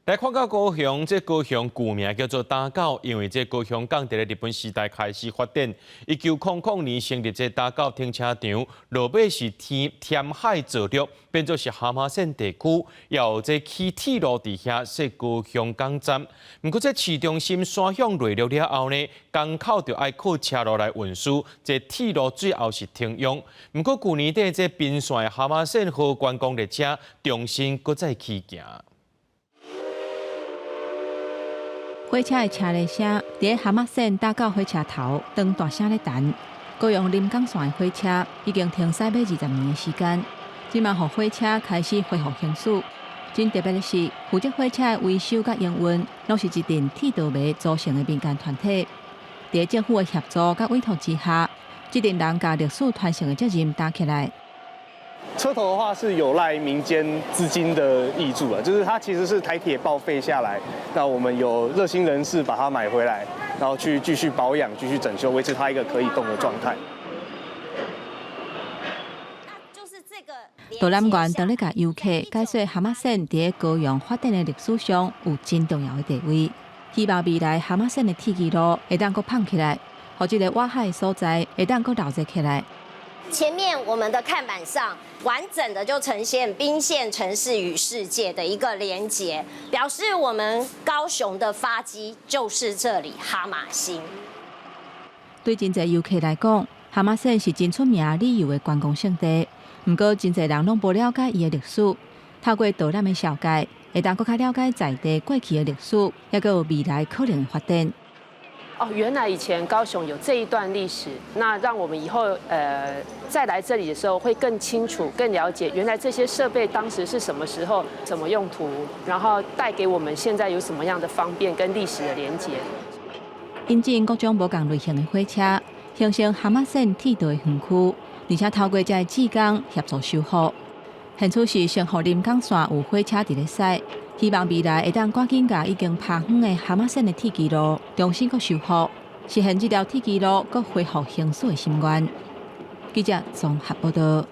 來看到高雄，這高雄舊名叫做打狗，因為這高雄港佇咧日本時代開始發展。1900年成立這打狗停車場，落尾是填填海造陸，變做是哈瑪星地區，又這起鐵路佇遐設高雄港站。毋過這市中心徙向內陸了後呢，港口就愛靠車路來運輸，這鐵路最後是停用。毋過舊年底這濱線的哈瑪星號觀光列車重新閣再起行。火車的車輪聲，佇哈瑪星打狗火車頭，當大聲咧彈。高雄臨港線的火車已經停駛欲20年的時間，這馬予火車開始恢復行駛。真特別的是，負責火車的維修佮營運，攏是一陣鐵道迷組成的民間團體。佇政府的協助佮委託之下，這陣人共歷史傳承的責任擔起來。車頭的話是有賴民間資金的挹注啊，就是它其實是台鐵報廢下來，那我們有熱心人士把它買回來，然後去繼續保養、繼續整修，維持它一個可以動的狀態。導覽員當咧共遊客解說哈瑪星佇高雄發展的歷史上有真重要的地位，希望未來哈瑪星的鐵支路會當閣麭起來，予這個外海的所在會當閣熱鬧起來。前面我們的看板上完整的就呈現濱線城市與世界的一個連結，表示我們高雄的發跡就是這裡哈瑪星。對真濟遊客來講，哈瑪星是真出名旅遊的觀光勝地。毋過真濟人攏無了解伊的歷史。透過導覽的紹介，會當閣較了解在地過去的歷史，抑閣有未來可能的發展。哦，原來以前高雄有這一段歷史，那讓我們以後再來這裡的時候會更清楚、更了解原來這些設備當時是什麼時候、什麼用途，然後帶給我們現在有什麼樣的方便跟歷史的連結。引進各種無仝類型的火車，形成哈瑪星鐵道的園區，而且透過這个志工協助修復。現此時先予臨港線有火車佇咧駛，希望未來會當趕緊共已經拋荒的哈瑪星的鐵支路重新閣修復，實現這條鐵支路閣恢復行駛的心願。記者綜合報道。